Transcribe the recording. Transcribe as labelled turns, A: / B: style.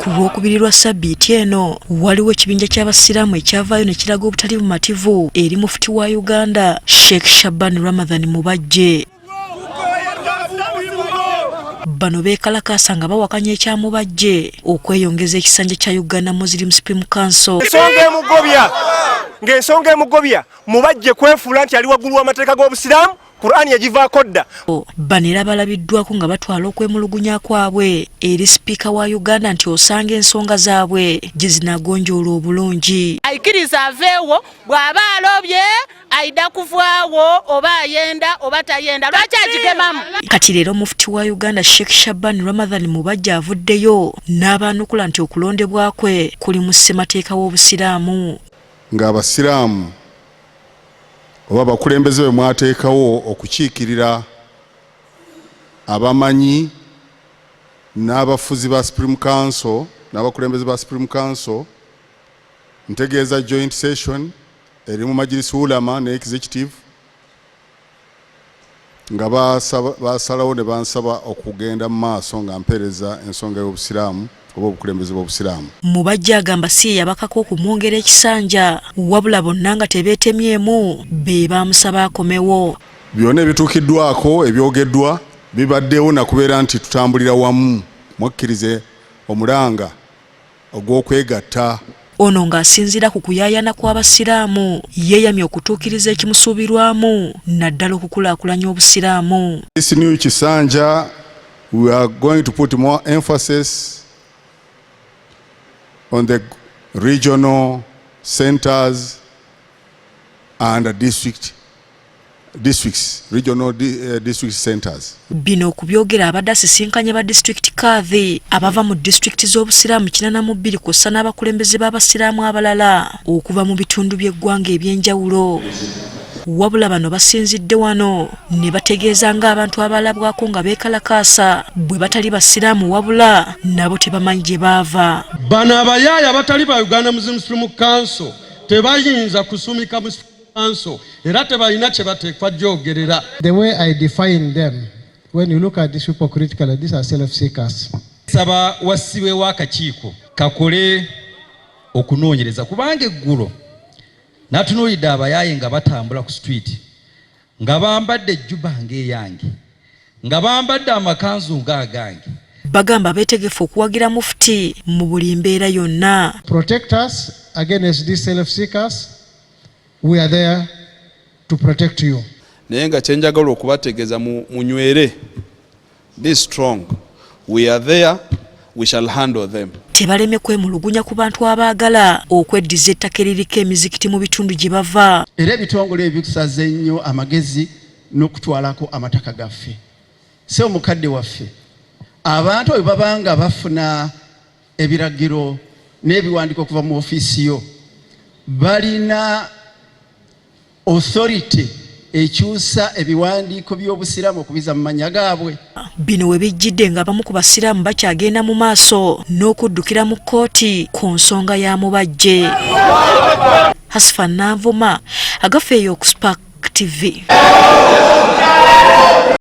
A: Ku Lwokubiri lwa ssabbiiti eno, waliwo ekibinja ky'Abasiraamu ekyavaayo ne kiraga obutali bumativu eri Mufuti wa Uganda, Sheikh Shaban Ramadhan Mubajje. Bano beekalakaasa nga bawakanya ekya Mubajje okweyongeza ekisanja kya Uganda Muslim Supreme Council.
B: Ensonga emugobya ng'ensonga emugobya Mubajje kwefuula nti ali waggulu w'amateeka g'Obusiraamu, Qur'an yagivaako dda.
A: Bano era balabiddwako nga batwala okwemulugunya kwabwe eri sipiika wa Uganda nti osanga ensonga zaabwe gye zinaagonjoola obulungi.
C: Aikiriza aveewo bw'aba alobye aida kuvaawo oba ayenda oba tayenda, lwaki agigemamu?
A: Kati leero Mufti wa Uganda Sheikh Shaban Ramadhan Mubajje avuddeyo n'abaanukula nti okulondebwa kwe kuli mu ssemateeka w'Obusiraamu.
D: Ng'Abasiraamu oba abakulembeze be mwateekawo okukiikirira abamanyi n'abafuzi ba Supreme Council n'abakulembeze ba Supreme Council, ntegeeza joint session eri mu Majlis Ulama ne executive, nga basalawo ne bansaba okugenda mu maaso nga mpeereza ensonga y'Obusiraamu oba obukulembeze bw'Obusiraamu.
A: Mubajje agamba si ye yabakaka okumwongera ekisanja, wabula bonna nga tebeetemyemu be baamusaba akomewo.
D: Byonna ebituukiddwako ebyogeddwa bibaddewo nakubeera nti tutambulira wamu, mwakkirize omulanga ogw'okwegatta.
A: Ono ng'asinziira ku kuyaayana kw'Abasiraamu yeeyamye okutuukiriza ekimusuubirwamu naddala okukulaakulanya Obusiraamu.
D: This new kisanja, we are going to put more emphasis on the regional centers and the districts, regional district centers.
A: Bino okubyogera abadde asisinkanye ba district kadhi abava mu disitulikiti z'Obusiraamu 82 kw'ossa n'abakulembeze b'Abasiraamu abalala okuva mu bitundu by'eggwanga eby'enjawulo. Wabula bano basinzidde wano ne bategeeza ng'abantu abalabwako nga beekalakaasa bwe batali Basiraamu, wabula nabo tebamanyi gye baava.
E: Bano abayaaya abatali ba Uganda Muslim Supreme Council tebayinza kusumika mu Council era tebalina kye bateekwa gyogerera.
F: The way I define them, when you look at these people critically, these are self-seekers.
G: Saba wassibwewo akakiiko kakole okunoonyereza, kubanga eggulo natunuulidde abayaaye nga batambula ku street nga bambadde ejjuba ng'eyange, nga bambadde amakanzu ng'agange.
A: Bagamba beetegefu okuwagira Mufuti mu buli mbeera yonna.
F: Protect us against these self-seekers. We are there to protect you.
H: Naye nga kyenjagala okubategeeza, munywere, be strong, we are there, we shall handle them.
A: Tebaleme kwemulugunya ku bantu abaagala okweddiza ettaka eririko emizikiti mu bitundu gye bava.
I: Era ebitongole ebyo bikusaze nnyo amagezi n'okutwalako amataka gaffe. Se omukadde waffe, abantu bwe babanga bafuna ebiragiro n'ebiwandiiko okuva mu ofiisi yo, balina authority ekyusa ebiwandiiko by'Obusiraamu okubiza mu mannya gaabwe?
A: Bino we bijjidde ng'abamu ku Basiraamu bakyagenda mu maaso n'okuddukira mu kkooti ku nsonga ya Mubajje. Hasifa Nanvuma, Agafeeyo ku Spark TV.